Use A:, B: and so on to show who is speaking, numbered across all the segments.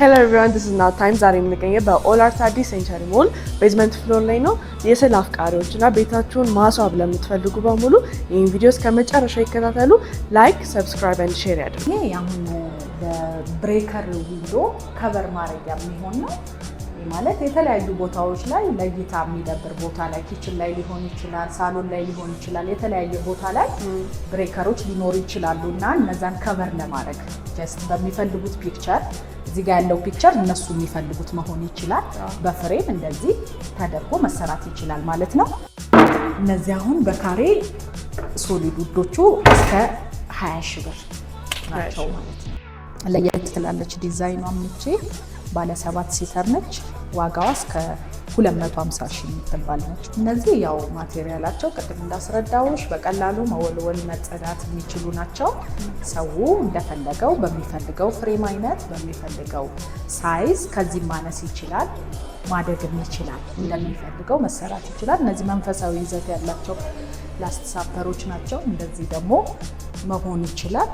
A: Hello everyone, this is ናት ታይም። ዛሬ የምንገኘው በ All Art አዲስ Century Mall basement floor ላይ ነው። የስዕል አፍቃሪዎች እና ቤታችሁን ማስዋብ ለምትፈልጉ በሙሉ ይህን ቪዲዮ እስከ መጨረሻ ይከታተሉ። Like፣ subscribe and share ያድርጉ።
B: ይሄ አሁን በ breaker window cover ማድረጊያ የሚሆን ነው። ይህ ማለት የተለያዩ ቦታዎች ላይ ለእይታ የሚደብር ቦታ ላይ kitchen ላይ ሊሆን ይችላል፣ ሳሎን ላይ ሊሆን ይችላል። የተለያየ ቦታ ላይ breaker ኦች ሊኖሩ ይችላሉ እና እነዛን cover ለማድረግ just በሚፈልጉት picture፣ እዚህ ጋር ያለው picture እነሱ የሚፈልጉት መሆን ይችላል። በ frame እንደዚህ ተደርጎ መሰራት ይችላል ማለት ነው። እነዚህ አሁን በካሬ solid wood ኦቹ እስከ 20 ሺህ ብር ናቸው ማለት ነው። ለየት ትላለች ዲዛይኗ፣ ምቼ ባለ 7 seater ነች። ዋጋዋ እስከ 250 ሺህ የምትባል ነች። እነዚህ ያው material ኣቸው ቅድም እንዳስረዳውሽ በቀላሉ መወልወል መጸዳት የሚችሉ ናቸው። ሰው እንደፈለገው በሚፈልገው frame አይነት በሚፈልገው size ከዚህ ማነስ ይችላል፣ ማደግም ይችላል። እንደሚፈልገው መሰራት ይችላል። እነዚህ መንፈሳዊ ይዘት ያላቸው last supper ኦች ናቸው። እንደዚህ ደግሞ መሆን ይችላል።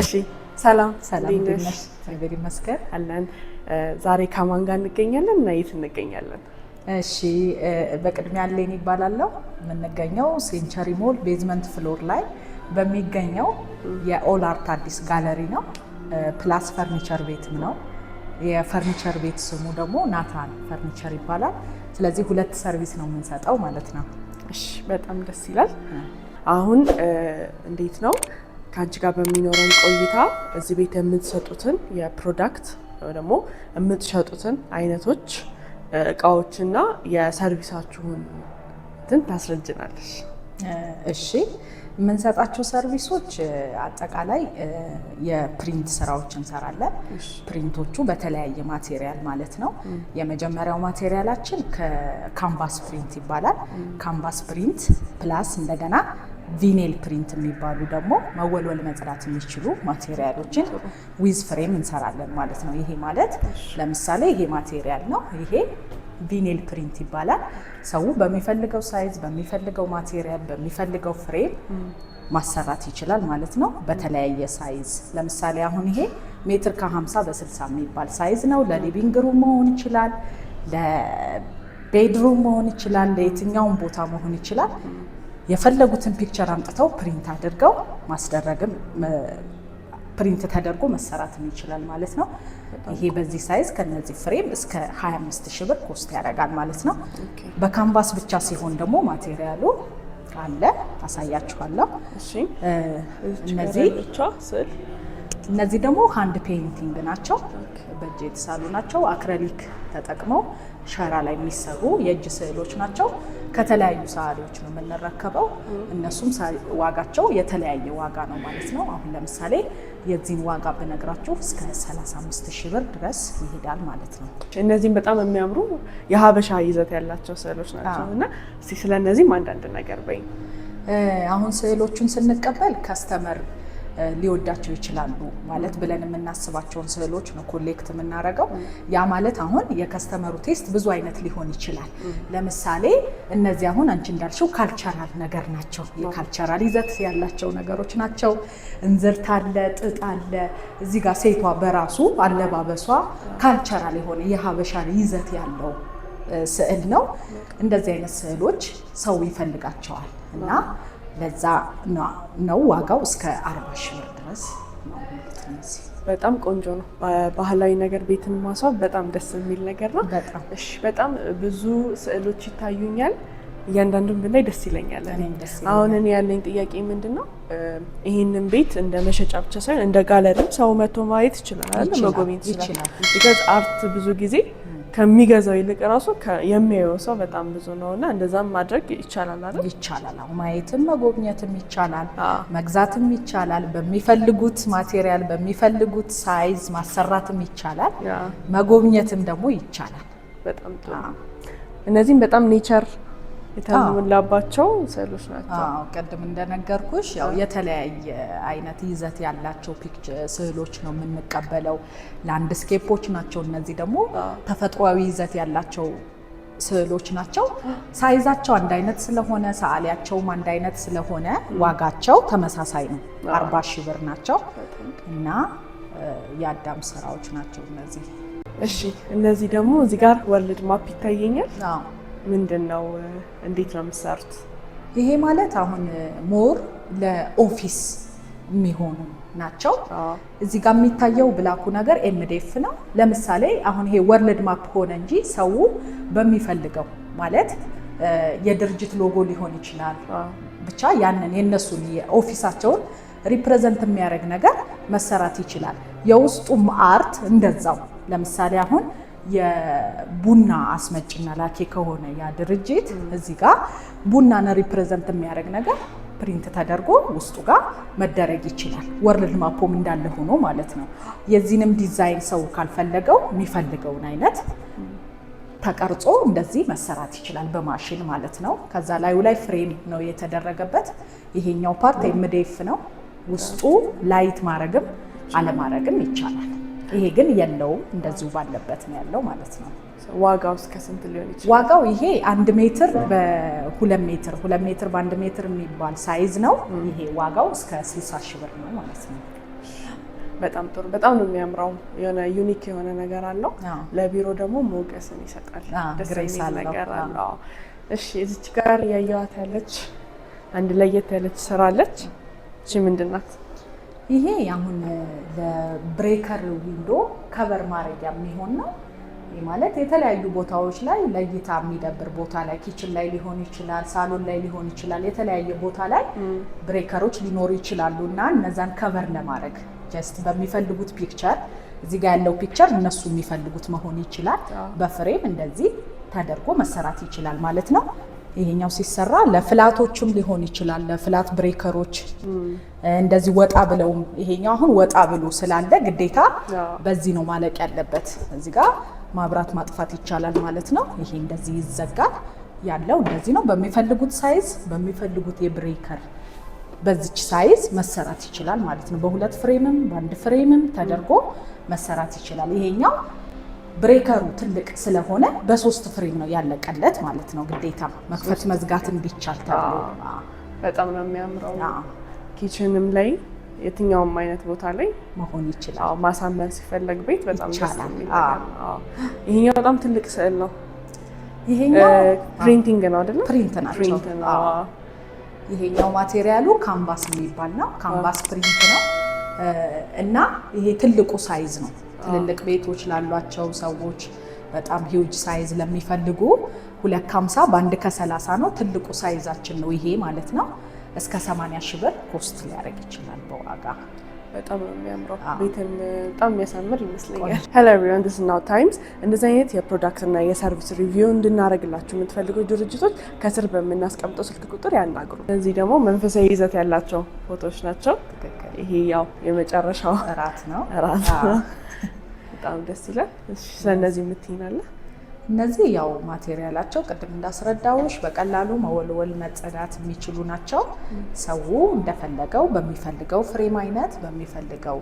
A: እሺ፣ ሰላም።
B: ሰላም።
A: እንዴት
B: እንዴት
A: ነሽ?
B: ነሽ? እግዚአብሔር ይመስገን።
A: አለን። ዛሬ ከማን ጋር እንገኛለን እና የት እንገኛለን?
B: እሺ፣ በቅድሚያ ሌን ይባላለሁ። የምንገኘው Century Mall basement floor ላይ በሚገኘው የ All Art አዲስ ጋለሪ ነው። Plus ፈርኒቸር ቤትም ነው። የፈርኒቸር ቤት ስሙ ደግሞ ናታን ፈርኒቸር ይባላል። ስለዚህ ሁለት service ነው የምንሰጠው ማለት ነው።
A: እሺ፣ በጣም ደስ ይላል። አሁን እንዴት ነው፣ ከአንቺ ጋር በሚኖረን ቆይታ እዚህ ቤት የምትሰጡትን የ product ወይ ደግሞ የምትሸጡትን አይነቶች እቃዎችና የ service ኣችሁን እንትን ታስረጅናለሽ።
B: እሺ፣ የምንሰጣቸው service ኦች አጠቃላይ የ print ስራዎች እንሰራለን። Print ኦቹ በተለያየ material ማለት ነው። የመጀመሪያው material ኣችን ከ canvas print ይባላል። Canvas print plus እንደገና vinyl print የሚባሉ ደግሞ መወልወል መጽዳት የሚችሉ material ኦችን with frame እንሰራለን ማለት ነው። ይሄ ማለት ለምሳሌ ይሄ material ነው። ይሄ vinyl print ይባላል። ሰው በሚፈልገው size፣ በሚፈልገው material፣ በሚፈልገው frame ማሰራት ይችላል ማለት ነው። በተለያየ size ለምሳሌ አሁን ይሄ ሜትር ከ50 በ60 የሚባል size ነው። ለ living room መሆን ይችላል፣ ለ bedroom መሆን ይችላል፣ ለየትኛውም ቦታ መሆን ይችላል። የፈለጉትን picture አምጥተው print አድርገው ማስደረግም print ተደርጎ መሰራትም ይችላል ማለት ነው። ይሄ በዚህ size ከነዚህ frame እስከ 25 ሺህ ብር cost ያደርጋል ማለት ነው። በ canvas ብቻ ሲሆን ደግሞ material ኡ አለ፣ አሳያችኋለሁ።
A: እሺ
B: እነዚህ
A: ብቻ ስዕል
B: እነዚህ ደግሞ hand painting ናቸው። በእጅ የተሳሉ ናቸው። Acrylic ተጠቅመው ሸራ ላይ የሚሰሩ የእጅ ስዕሎች ናቸው። ከተለያዩ ሰዓሊዎች ነው የምንረከበው። እነሱም ዋጋቸው የተለያየ ዋጋ ነው ማለት ነው። አሁን ለምሳሌ የዚህን ዋጋ ብነግራችሁ እስከ 35 ሺህ ብር ድረስ ይሄዳል ማለት ነው።
A: እነዚህም በጣም የሚያምሩ የሀበሻ ይዘት ያላቸው ስዕሎች ናቸው እና እስቲ ስለ እነዚህም አንዳንድ ነገር በይኝ።
B: አሁን ስዕሎቹን ስንቀበል customer ሊወዳቸው ይችላሉ ማለት ብለን የምናስባቸውን ስዕሎች ነው collect የምናደርገው። ያ ማለት አሁን የ customer ኡ taste ብዙ አይነት ሊሆን ይችላል። ለምሳሌ እነዚህ አሁን አንቺ እንዳልሽው cultural ነገር ናቸው። የ cultural ይዘት ያላቸው ነገሮች ናቸው። እንዝርት አለ፣ ጥጥ አለ። እዚህ ጋር ሴቷ በራሱ አለባበሷ cultural የሆነ የሀበሻን ይዘት ያለው ስዕል ነው። እንደዚህ አይነት ስዕሎች ሰው ይፈልጋቸዋል እና ለዛ ነው ዋጋው እስከ 40 ሺህ ብር ድረስ ነው ማለት ነው። እዚህ
A: በጣም ቆንጆ ነው። ባህላዊ ነገር ቤትን ማስዋብ በጣም ደስ የሚል ነገር ነው።
B: በጣም።
A: እሺ፣ በጣም ብዙ ስዕሎች ይታዩኛል። እያንዳንዱን ብናይ ደስ ይለኛል።
B: እኔም ደስ ይለኛል።
A: አሁን እኔ ያለኝ ጥያቄ ምንድን ነው፣ ይህንን ቤት እንደ መሸጫ ብቻ ሳይሆን እንደ ጋለሪም ሰው መጥቶ ማየት ይችላል አይደል?
B: ይችላል፣
A: መጎብኘት ይችላል።
B: ይችላል።
A: Because art ብዙ ጊዜ ከሚገዛው ይልቅ ራሱ የሚያየው ሰው በጣም ብዙ ነው እና እንደዛም ማድረግ ይቻላል አይደል?
B: ይቻላል። አሁን ማየትም መጎብኘትም ይቻላል፣ መግዛትም ይቻላል። በሚፈልጉት material በሚፈልጉት size ማሰራትም ይቻላል፣ መጎብኘትም ደግሞ ይቻላል።
A: በጣም ጥሩ። እነዚህም በጣም nature የተሞላባቸው ስዕሎች ናቸው።
B: አዎ፣ ቅድም እንደነገርኩሽ ያው የተለያየ አይነት ይዘት ያላቸው picture ስዕሎች ነው የምንቀበለው። Landscape ኦች ናቸው። እነዚህ ደግሞ ተፈጥሯዊ ይዘት ያላቸው ስዕሎች ናቸው። Size ኣቸው አንድ አይነት ስለሆነ፣ ሰዓሊያቸውም አንድ አይነት ስለሆነ ዋጋቸው ተመሳሳይ ነው። 40,000 ብር ናቸው እና የአዳም ስራዎች ናቸው እነዚህ።
A: እሺ፣ እነዚህ ደግሞ እዚህ ጋር world map ይታየኛል።
B: አዎ።
A: ምንድን ነው? እንዴት ነው የምትሰሩት?
B: ይሄ ማለት አሁን more ለ office የሚሆኑ ናቸው። እዚህ ጋር የሚታየው black ኡ ነገር MDF ነው። ለምሳሌ አሁን ይሄ world map ሆነ እንጂ ሰው በሚፈልገው ማለት የድርጅት ሎጎ ሊሆን ይችላል። ብቻ ያንን የነሱን የ office ኣቸውን represent የሚያደርግ ነገር መሰራት ይችላል። የውስጡም art እንደዛው። ለምሳሌ አሁን የቡና አስመጭና ላኪ ከሆነ ያ ድርጅት፣ እዚህ ጋር ቡናን represent የሚያደርግ ነገር print ተደርጎ ውስጡ ጋር መደረግ ይችላል። World map ኦም እንዳለ ሆኖ ማለት ነው። የዚህንም ዲዛይን ሰው ካልፈለገው የሚፈልገውን አይነት ተቀርጾ እንደዚህ መሰራት ይችላል በማሽን ማለት ነው። ከዛ ላዩ ላይ frame ነው የተደረገበት። ይሄኛው part MDF ነው። ውስጡ light ማድረግም አለማድረግም ይቻላል። ይሄ ግን የለውም፣ እንደዚሁ ባለበት ነው ያለው ማለት ነው።
A: ዋጋው እስከ ስንት ሊሆን ይችላል?
B: ዋጋው ይሄ 1 ሜትር በ2 ሜትር፣ 2 ሜትር በ1 ሜትር የሚባል size ነው። ይሄ ዋጋው እስከ 60 ሺህ ብር ነው ማለት ነው።
A: በጣም ጥሩ። በጣም ነው የሚያምረው። የሆነ unique የሆነ ነገር አለው። ለቢሮ ደግሞ ሞገስን ይሰጣል። ደስ
B: Grace
A: የሚል
B: አለው።
A: ነገር አለው። አዎ። እሺ፣ እዚች ጋር እያየኋት ያለች አንድ ለየት ያለች ስራ አለች። እቺ ምንድን ናት?
B: ይሄ አሁን ለ breaker window cover ማድረጊያ የሚሆን ነው። ይህ ማለት የተለያዩ ቦታዎች ላይ፣ ለእይታ የሚደብር ቦታ ላይ፣ kitchen ላይ ሊሆን ይችላል፣ ሳሎን ላይ ሊሆን ይችላል። የተለያየ ቦታ ላይ breaker ኦች ሊኖሩ ይችላሉ እና እነዛን cover ለማድረግ just በሚፈልጉት picture፣ እዚህ ጋር ያለው picture እነሱ የሚፈልጉት መሆን ይችላል። በ frame እንደዚህ ተደርጎ መሰራት ይችላል ማለት ነው። ይሄኛው ሲሰራ ለ flat ኦችም ሊሆን ይችላል፣ ለ flat breaker ኦች እንደዚህ ወጣ ብለውም፣ ይሄኛው አሁን ወጣ ብሎ ስላለ ግዴታ በዚህ ነው ማለቅ ያለበት። እዚህ ጋር ማብራት ማጥፋት ይቻላል ማለት ነው። ይሄ እንደዚህ ይዘጋል። ያለው እንደዚህ ነው። በሚፈልጉት size፣ በሚፈልጉት የ breaker በዚች size መሰራት ይችላል ማለት ነው። በሁለት frame ም በአንድ frame ም ተደርጎ መሰራት ይችላል። ይሄኛው breaker ኡ ትልቅ ስለሆነ በሶስት frame ነው ያለቀለት ማለት ነው። ግዴታ መክፈት መዝጋት እንዲቻል ተብሎ።
A: በጣም ነው የሚያምረው። Kitchen ም ላይ የትኛውም አይነት ቦታ ላይ
B: መሆን ይችላል።
A: አዎ፣ ማሳመር ሲፈለግ ቤት በጣም ደስ
B: ይቻላል።
A: የሚል ነገር ነው። አዎ። ይሄኛው በጣም ትልቅ ስዕል ነው።
B: ይሄኛው
A: Printing ነው አይደለ?
B: Print ናቸው።
A: Print ነው።
B: አዎ። ይሄኛው material ኡ canvas የሚባል ነው። Canvas print ነው እና ይሄ ትልቁ size ነው። ትልልቅ ቤቶች ላሏቸው ሰዎች፣ በጣም huge size ለሚፈልጉ 2.50 በ1.30 ነው። ትልቁ size ኣችን ነው ይሄ ማለት ነው። እስከ 80 ሺህ ብር cost ሊያደርግ ይችላል በዋጋ።
A: በጣም ነው የሚያምረው። ቤትን በጣም የሚያሳምር ይመስለኛል። Hello everyone, this is Nahu Times። እንደዚህ አይነት የ product እና የ service review እንድናደርግላችሁ የምትፈልጉ ድርጅቶች ከስር በምናስቀምጠው ስልክ ቁጥር ያናግሩ። እነዚህ ደግሞ መንፈሳዊ ይዘት ያላቸው ፎቶዎች ናቸው።
B: ትክክል።
A: ይሄ ያው የመጨረሻው
B: እራት ነው።
A: እራት ነው። በጣም ደስ ይላል። እሺ፣ ስለእነዚህ የምትይኝ አለ?
B: እነዚህ ያው material ኣቸው ቅድም እንዳስረዳውሽ በቀላሉ መወልወል መጸዳት የሚችሉ ናቸው። ሰው እንደፈለገው በሚፈልገው frame አይነት፣ በሚፈልገው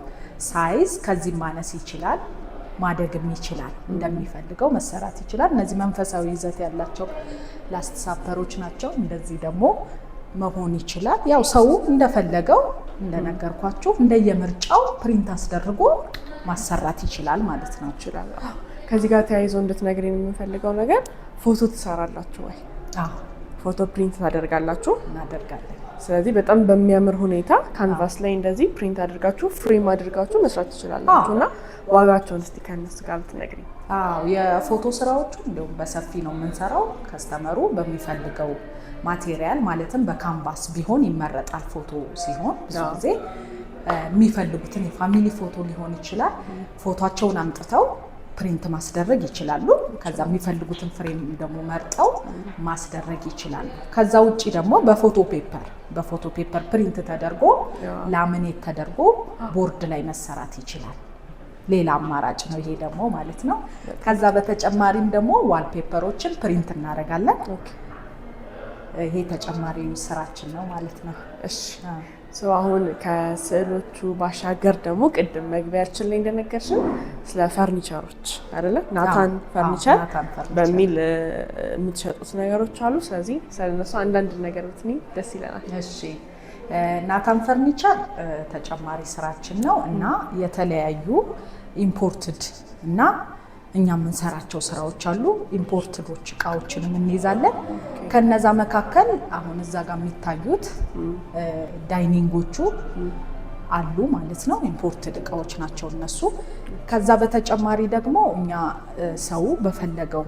B: size ከዚህ ማነስ ይችላል፣ ማደግም ይችላል። እንደሚፈልገው መሰራት ይችላል። እነዚህ መንፈሳዊ ይዘት ያላቸው last supper ኦች ናቸው። እንደዚህ ደግሞ መሆን ይችላል። ያው ሰው እንደፈለገው፣ እንደነገርኳችሁ እንደየምርጫው print አስደርጎ ማሰራት ይችላል ማለት ነው።
A: ይችላል። ከዚህ ጋር ተያይዞ እንድትነግሪን የምንፈልገው ነገር ፎቶ ትሰራላችሁ ወይ?
B: አዎ።
A: ፎቶ print ታደርጋላችሁ?
B: እናደርጋለን።
A: ስለዚህ በጣም በሚያምር ሁኔታ canvas ላይ እንደዚህ print አድርጋችሁ፣ frame አድርጋችሁ መስራት ትችላላችሁ። እና ዋጋቸውን እስቲ ከእነሱ ጋር ብትነግሪኝ።
B: አዎ፣ የፎቶ ስራዎቹ እንዲሁም በሰፊ ነው የምንሰራው። Customer ኡ በሚፈልገው material ማለትም በ canvas ቢሆን ይመረጣል። ፎቶ ሲሆን ብዙ ጊዜ የሚፈልጉትን የ family ፎቶ ሊሆን ይችላል። ፎቶቸውን አምጥተው print ማስደረግ ይችላሉ። ከዛ የሚፈልጉትን frame ደግሞ መርጠው ማስደረግ ይችላሉ። ከዛ ውጭ ደግሞ በ photo paper print ተደርጎ laminate ተደርጎ ቦርድ ላይ መሰራት ይችላል። ሌላ አማራጭ ነው ይሄ ደግሞ ማለት ነው። ከዛ በተጨማሪም ደግሞ wallpaper ኦችን print እናደርጋለን። ይሄ ተጨማሪ ስራችን ነው ማለት ነው።
A: እሺ፣ አሁን ከስዕሎቹ ባሻገር ደግሞ ቅድም መግቢያችን ላይ እንደነገርሽን ስለ ፈርኒቸሮች አይደለ? ናታን ፈርኒቸር በሚል የምትሸጡት ነገሮች አሉ። ስለዚህ ስለነሱ አንዳንድ ነገር ብትይኝ ደስ ይለናል።
B: እሺ፣ ናታን ፈርኒቸር ተጨማሪ ስራችን ነው እና የተለያዩ imported እና እኛ የምንሰራቸው ስራዎች አሉ። Imported ኦች እቃዎችንም እንይዛለን። ከነዛ መካከል አሁን እዛ ጋር የሚታዩት dining ኦቹ አሉ ማለት ነው። Imported እቃዎች ናቸው እነሱ። ከዛ በተጨማሪ ደግሞ እኛ ሰው በፈለገው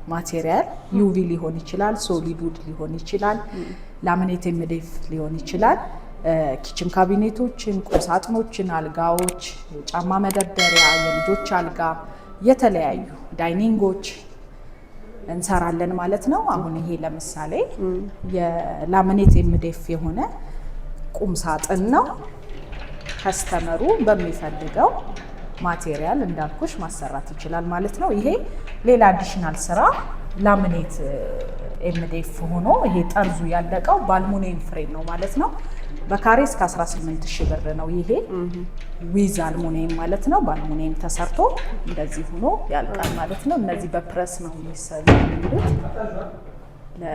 B: material UV ሊሆን ይችላል፣ solid wood ሊሆን ይችላል፣ laminate MDF ሊሆን ይችላል፣ kitchen cabinet ኦችን፣ ቁምሳጥኖችን፣ አልጋዎች፣ የጫማ መደርደሪያ፣ የልጆች አልጋ፣ የተለያዩ dining ኦች እንሰራለን ማለት ነው። አሁን ይሄ ለምሳሌ የ laminate MDF የሆነ ቁም ሳጥን ነው። Customer ኡ በሚፈልገው material እንዳልኩሽ ማሰራት ይችላል ማለት ነው። ይሄ ሌላ additional ስራ laminate MDF ሆኖ ይሄ ጠርዙ ያለቀው በአልሙኒየም frame ነው ማለት ነው። በካሬ እስከ 18 ሺህ ብር ነው ይሄ with አልሙኒየም ማለት ነው። በአልሙኒየም ተሰርቶ እንደዚህ ሆኖ ያልቃል ማለት ነው። እነዚህ በፕረስ ነው የሚሰሩ የሚሉት ለ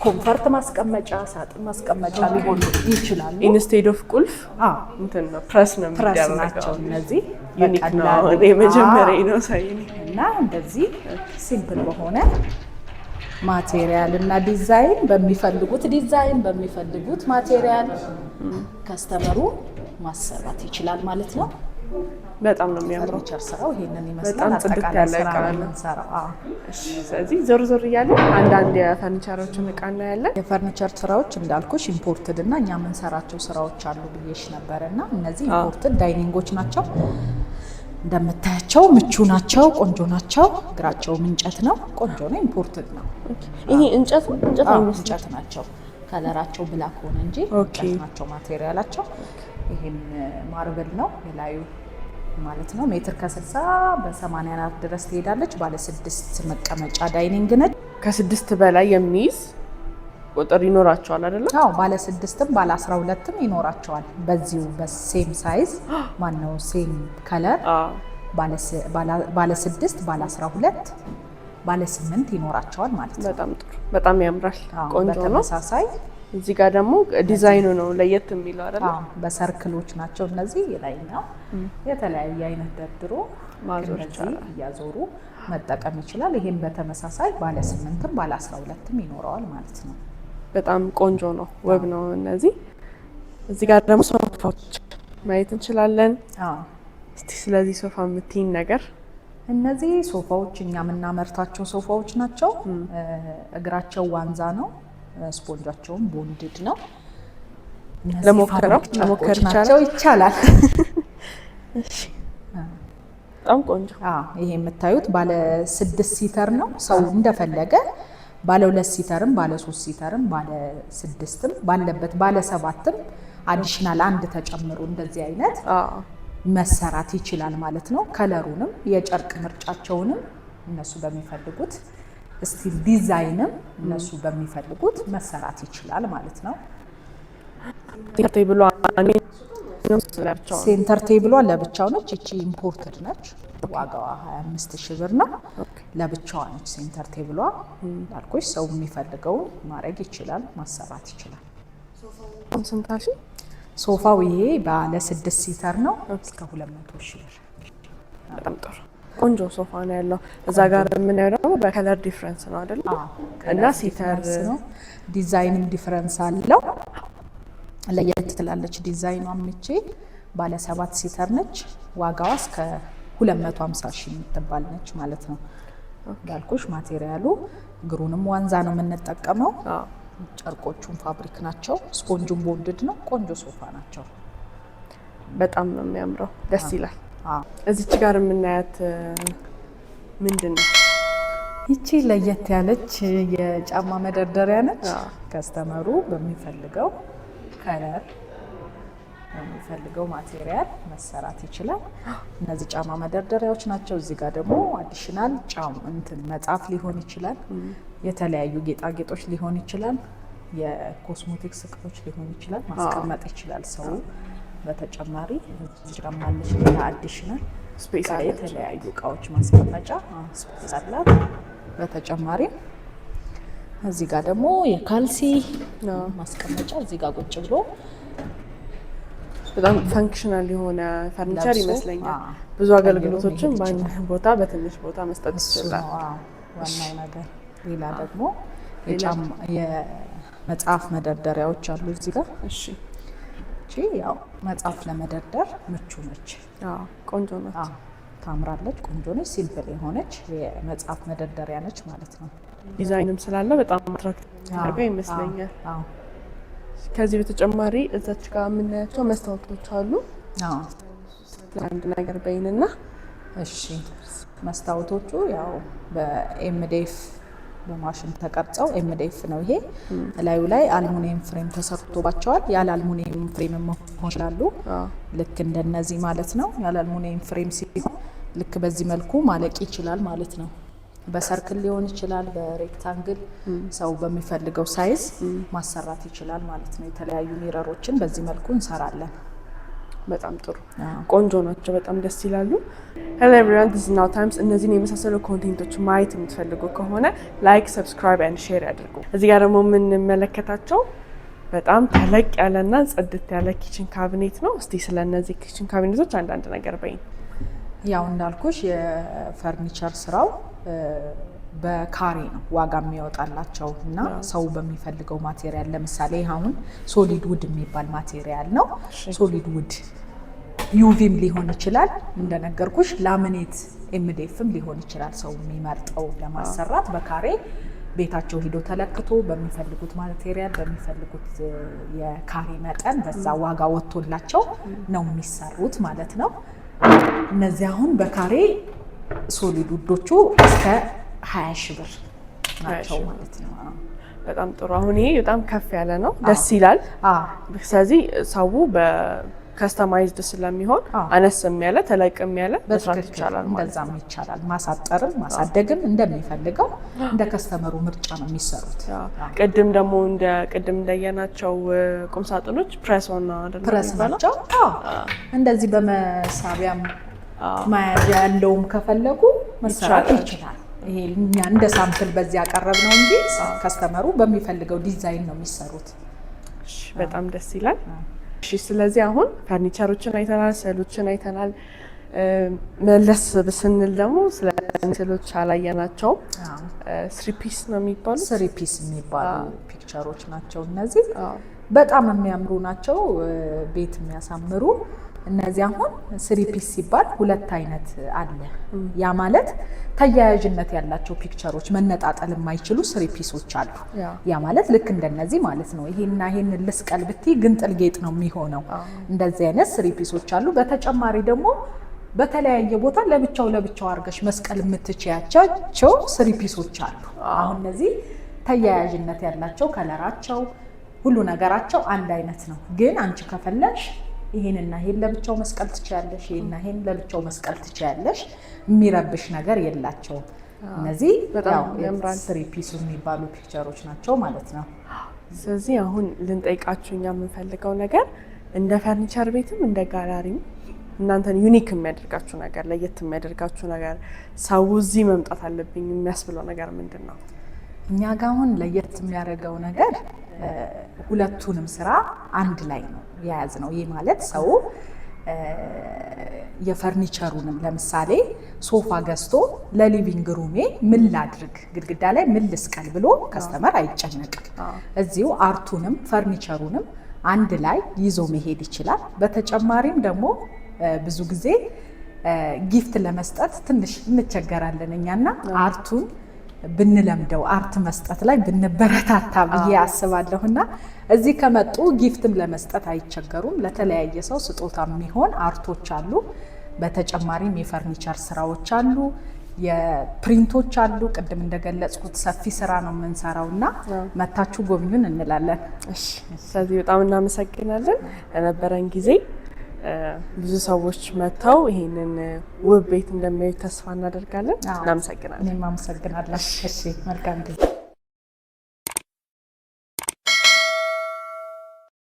B: comfort ማስቀመጫ፣ ሳጥን ማስቀመጫ ሊሆኑ ይችላሉ።
A: Instead of ቁልፍ እንትን ነው ፕረስ ነው
B: ፕረስ ናቸው እነዚህ።
A: Unique ነው። አሁን የመጀመሪያ ነው ሳይ
B: እና እንደዚህ simple በሆነ material እና ዲዛይን በሚፈልጉት ዲዛይን በሚፈልጉት material customer ኡ ማሰራት ይችላል ማለት ነው።
A: በጣም ነው የሚያምረው።
B: ፈርኒቸር ስራው ይሄንን ይመስላል።
A: በጣም ጽድት
B: አጠቃላይ
A: ያለ
B: ስራ
A: እቃ
B: ነው
A: ነው።
B: የምንሰራው። አዎ።
A: እሺ፣ ስለዚህ ዞር ዞር እያለን አንዳንድ የፈርኒቸሮችን እቃ እናያለን።
B: የፈርኒቸር ስራዎች እንዳልኩሽ imported እና እኛ የምንሰራቸው ስራዎች አሉ ብዬሽ ነበር እና እነዚህ imported dining ኦች ናቸው። እንደምታያቸው ምቹ ናቸው፣ ቆንጆ ናቸው። እግራቸውም እንጨት ነው፣ ቆንጆ ነው። Imported ነው።
A: ይሄ እንጨት ነው? እንጨት
B: አዎ፣
A: አይመስልም።
B: እንጨት ናቸው። Color ኣቸው black ሆነ እንጂ እንጨት ናቸው material ኣቸው። ይሄም marble ነው የላዩ ማለት ነው። ሜትር ከ60 በ84 ድረስ ትሄዳለች። ባለ ስድስት መቀመጫ dining ነች።
A: ከስድስት በላይ የሚይዝ ቁጥር ይኖራቸዋል አይደለም?
B: አዎ፣ ባለ ስድስትም ባለ 12ም ይኖራቸዋል። በዚሁ በ same size ማነው same color ባለ ስድስት፣ ባለ 12፣ ባለ ስምንት ይኖራቸዋል ማለት ነው።
A: በጣም ጥሩ። በጣም ያምራል።
B: አዎ፣
A: ቆንጆ ነው።
B: በተመሳሳይ
A: እዚህ ጋር ደግሞ ዲዛይኑ ነው ለየት የሚለው አይደለ?
B: አዎ፣ በ circle ኦች ናቸው እነዚህ። የላይኛው የተለያየ አይነት ደርድሮ
A: ማዞር
B: እነዚህ
A: ይቻላል።
B: እያዞሩ መጠቀም ይችላል። ይሄም በተመሳሳይ ባለ ስምንትም ባለ 12ም ይኖረዋል ማለት ነው።
A: በጣም ቆንጆ ነው፣ ውብ ነው። እነዚህ እዚህ ጋር ደግሞ ሶፋዎች ማየት እንችላለን። እስቲ ስለዚህ ሶፋ የምትይኝ ነገር?
B: እነዚህ ሶፋዎች እኛ የምናመርታቸው ሶፋዎች ናቸው። እግራቸው ዋንዛ ነው፣ ስፖንጃቸውም bonded ነው። እነዚህ
A: ለሞከረው
B: fabric
A: ለሞከር
B: ጨርቆች ናቸው። ይቻላል።
A: እሺ፣ በጣም ቆንጆ።
B: ይሄ የምታዩት ባለ ስድስት seater ነው። ሰው እንደፈለገ ባለ ሁለት seater ም ባለ ሶስት seater ም ባለ ስድስትም ባለበት ባለ ሰባትም additional አንድ ተጨምሮ እንደዚህ አይነት መሰራት ይችላል ማለት ነው። Color ኡንም የጨርቅ ምርጫቸውንም እነሱ በሚፈልጉት style ዲዛይንም እነሱ በሚፈልጉት መሰራት ይችላል ማለት ነው።
A: Table ኧ ለብቻው ነው።
B: Center table ኧ ለብቻው ነች። እቺ imported ነች። ዋጋዋ 25 ሺህ ብር ነው። ለብቻዋ ነች center table ኧ። እንዳልኩሽ ሰው የሚፈልገውን ማድረግ ይችላል፣ ማሰራት ይችላል።
A: ስንት አልሽኝ?
B: ሶፋው ይሄ ባለ ስድስት seater ነው፣ እስከ 200 ሺህ ብር።
A: በጣም ጥሩ ቆንጆ ሶፋ ነው ያለው። እዛ ጋር የምናየው ደግሞ በ color difference ነው አይደለ? እና seater
B: ነው። ዲዛይንም difference አለው። ለየት ትላለች ዲዛይኗ። ምቼ ባለ ሰባት seater ነች። ዋጋዋ እስከ 250 ሺህ የምትባል ነች ማለት ነው። እንዳልኩሽ material ኡ እግሩንም ዋንዛ ነው የምንጠቀመው። ጨርቆቹም fabric ናቸው። ስፖንጁም bonded ነው። ቆንጆ ሶፋ ናቸው።
A: በጣም ነው የሚያምረው። ደስ ይላል። እዚች ጋር የምናያት ምንድን ነው?
B: ይቺ ለየት ያለች የጫማ መደርደሪያ ነች። Customer ኡ በሚፈልገው color በሚፈልገው material መሰራት ይችላል። እነዚህ ጫማ መደርደሪያዎች ናቸው። እዚህ ጋር ደግሞ additional ጫማ እንትን መጽሐፍ ሊሆን ይችላል፣ የተለያዩ ጌጣጌጦች ሊሆን ይችላል፣ የኮስሞቲክስ እቃዎች ሊሆን ይችላል፣ ማስቀመጥ ይችላል ሰው። በተጨማሪ እዚህ ጋር አለች ሌላ additional
A: space አለች።
B: የተለያዩ እቃዎች ማስቀመጫ space አላት። በተጨማሪም እዚህ ጋር ደግሞ የካልሲ ማስቀመጫ እዚህ ጋር ቁጭ ብሎ
A: በጣም functional የሆነ ፈርኒቸር
B: ለብሶ፣
A: ይመስለኛል። ብዙ
B: ቀይሮ
A: አገልግሎቶችን
B: መሄድ
A: በአንድ
B: ይችላል።
A: ቦታ በትንሽ ቦታ መስጠት
B: እሱ
A: ይችላል።
B: ነው ዋናው ነገር። ሌላ ደግሞ የመጽሐፍ መደርደሪያዎች አሉ እዚህ ጋር። እቺ ያው መጽሐፍ ለመደርደር ምቹ ነች።
A: አዎ፣ ቆንጆ ናት።
B: አዎ፣ ታምራለች። ቆንጆ ነች። Simple የሆነች የመጽሐፍ መደርደሪያ ነች ማለት ነው።
A: ዲዛይንም ስላለ በጣም attract ያደርገው ይመስለኛል። ከዚህ በተጨማሪ እዛች ጋር የምናያቸው መስታወቶች አሉ። አንድ ነገር በይንና።
B: እሺ፣ መስታወቶቹ ያው በ MDF በማሽን ተቀርጸው MDF ነው ይሄ። እላዩ ላይ aluminium frame ተሰርቶባቸዋል። ያለ aluminium frame መሆን ይችላሉ። ልክ እንደነዚህ ማለት ነው። ያለ aluminium frame ሲሆን ልክ በዚህ መልኩ ማለቅ ይችላል ማለት ነው። በ circle ሊሆን ይችላል፣ በ rectangle ሰው በሚፈልገው size ማሰራት ይችላል ማለት ነው። የተለያዩ mirror ኦችን በዚህ መልኩ እንሰራለን።
A: በጣም ጥሩ፣ ቆንጆ ናቸው። በጣም ደስ ይላሉ። Hello everyone, this is Nahu Times። እነዚህን የመሳሰሉ content ኦች ማየት የምትፈልጉ ከሆነ like፣ subscribe and share ያድርጉ። እዚህ ጋር ደግሞ የምንመለከታቸው በጣም ተለቅ ያለና ጽድት ያለ kitchen cabinet ነው። እስቲ ስለ እነዚህ kitchen cabinet ኦች አንዳንድ ነገር በይኝ።
B: ያው እንዳልኩሽ የፈርኒቸር ስራው በካሬ ነው ዋጋ የሚያወጣላቸው እና ሰው በሚፈልገው material፣ ለምሳሌ አሁን solid wood የሚባል material ነው። Solid wood UV ም ሊሆን ይችላል፣ እንደነገርኩሽ laminate MDF ም ሊሆን ይችላል። ሰው የሚመርጠው ለማሰራት በካሬ ቤታቸው ሂዶ ተለክቶ በሚፈልጉት material በሚፈልጉት የካሬ መጠን በዛ ዋጋ ወጥቶላቸው ነው የሚሰሩት ማለት ነው። እነዚህ አሁን በካሬ solid wood ኦቹ እስከ 20 ሺህ ብር ናቸው ማለት ነው።
A: በጣም ጥሩ። አሁን ይሄ በጣም ከፍ ያለ ነው፣ ደስ ይላል። ስለዚህ ሰው በ customized ስለሚሆን አነስም ያለ ተለቅም ያለ መስራት ይቻላል ማለት ነው።
B: እንደዛም ይቻላል። ማሳጠርም ማሳደግም እንደሚፈልገው እንደ customer ኡ ምርጫ ነው የሚሰሩት።
A: ቅድም ደግሞ እንደ ቅድም እንዳየናቸው ቁምሳጥኖች ፕሬስ ሆነ አይደል?
B: ፕረስ ናቸው። እንደዚህ በመሳቢያም መያዣ ያለውም ከፈለጉ መሰራት ይችላል። ይሄ እኛ እንደ sample በዚህ ያቀረብ ነው እንጂ customer ኡ በሚፈልገው ዲዛይን ነው የሚሰሩት።
A: በጣም ደስ ይላል። እሺ፣ ስለዚህ አሁን ፈርኒቸሮችን አይተናል፣ ስዕሎችን አይተናል። መለስ ስንል ደግሞ ስለ ስዕሎች አላየናቸውም። Three piece ነው የሚባሉት።
B: Three piece የሚባሉ picture ኦች ናቸው እነዚህ። በጣም የሚያምሩ ናቸው፣ ቤት የሚያሳምሩ። እነዚህ አሁን three piece ሲባል ሁለት አይነት አለ። ያ ማለት ተያያዥነት ያላቸው picture ኦች መነጣጠል የማይችሉ three piece ኦች አሉ። ያ ማለት ልክ እንደነዚህ ማለት ነው። ይሄና ይሄን ልስቀል ብትይ ግንጥል ጌጥ ነው የሚሆነው። እንደዚህ አይነት three piece ኦች አሉ። በተጨማሪ ደግሞ በተለያየ ቦታ ለብቻው ለብቻው አድርገሽ መስቀል የምትችያቸው three piece ኦች አሉ። አሁን እነዚህ ተያያዥነት ያላቸው color ኣቸው ሁሉ ነገራቸው አንድ አይነት ነው። ግን አንቺ ከፈለግሽ ይሄንና ይሄን ለብቻው መስቀል ትችያለሽ፣ ይሄንና ይሄን ለብቻው መስቀል ትችያለሽ። የሚረብሽ ነገር የላቸውም። እነዚህ
A: በጣም ያምራል።
B: Three piece የሚባሉ picture ኦች ናቸው ማለት ነው።
A: ስለዚህ አሁን ልንጠይቃችሁ እኛ የምንፈልገው ነገር እንደ ፈርኒቸር ቤትም እንደ ጋላሪም እናንተን unique የሚያደርጋችሁ ነገር፣ ለየት የሚያደርጋችሁ ነገር፣ ሰው እዚህ መምጣት አለብኝ የሚያስብለው ነገር ምንድን ነው?
B: እኛ ጋ አሁን ለየት የሚያደርገው ነገር ሁለቱንም ስራ አንድ ላይ ነው የያዝነው። ይህ ማለት ሰው የፈርኒቸሩንም ለምሳሌ ሶፋ ገዝቶ ለ living room ኤ ምን ላድርግ፣ ግድግዳ ላይ ምን ልስቀል ብሎ customer አይጨነቅም። እዚሁ art ኡንም ፈርኒቸሩንም አንድ ላይ ይዞ መሄድ ይችላል። በተጨማሪም ደግሞ ብዙ ጊዜ gift ለመስጠት ትንሽ እንቸገራለን እኛና art ኡን ብንለምደው art መስጠት ላይ ብንበረታታ ብዬ አስባለሁና እዚህ ከመጡ gift ም ለመስጠት አይቸገሩም። ለተለያየ ሰው ስጦታ የሚሆን art ኦች አሉ። በተጨማሪም የፈርኒቸር ስራዎች አሉ። የ print ኦች አሉ። ቅድም እንደገለጽኩት ሰፊ ስራ ነው የምንሰራው እና መታችሁ ጎብኙን እንላለን።
A: እሺ፣ ስለዚህ በጣም እናመሰግናለን ለነበረን ጊዜ። ብዙ ሰዎች መጥተው ይሄንን ውብ ቤት እንደሚያዩት ተስፋ እናደርጋለን። እናመሰግናለን።
B: እኔም አመሰግናለሁ። እሺ፣ መልካም ጊዜ።